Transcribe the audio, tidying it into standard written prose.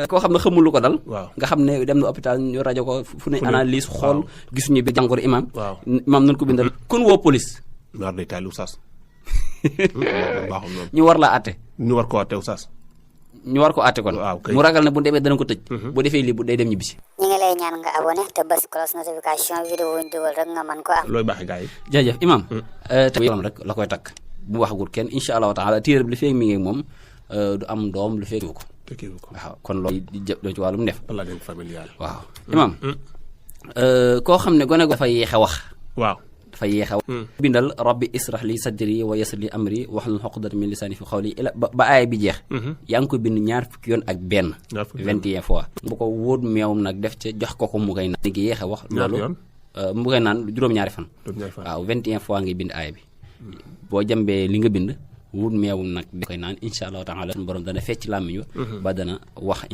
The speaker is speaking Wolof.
koo xam ne xamul lu ko dal. waaw nga xam ne dem na hôpital ñu rajo ko fu ne analyse xool gisuñu bi jàngoro imam. waaw imam nañu ko bindal. kun woo police. naar day taali oustaz. baaxul noonu. ñu war laa àtte. ñu war koo àtte oustaz. ñu war ko àtte kon. waaw kay mu ragal ne bu demee dana ko tëj. bu defee lii bu day dem ñibbisi. ñi ngi lay ñaan nga abonné te bës cloche notification vidéo ñu dugal rek nga mën ko am. looy baaxee gars yi. jërëjëf imam. te yoonam rek la koy takk bu waxagul kenn incha allahu taala téere bi li feeg mi ngi moom du am doom lu feeg ko. tekkiwu ko waaw kon loolu di jë ci wàllum def. planning familial. waaw imam koo xam ne gone go dafa yéex a wax. waaw dafa yéex a wax. bindal rabbi israh li sadri wa yassir li amri wahlul uqdatan min lisani fi qawli ila ba aaya bi jeex. yaa ngi ko bind ñaar fukki yoon ak benn. 21 fois. bu ko wóot meewum nag def ca jox ko mu koy naan. léegi yéex a wax. loolu mu koy naan juróom-ñaari fan. waaw 21 fois ngay bind aaya bi. boo jambee li nga bind wut meewum nag di koy naan incha allahu taala suñu borom dana fecc làmmiñ wa ba dana wax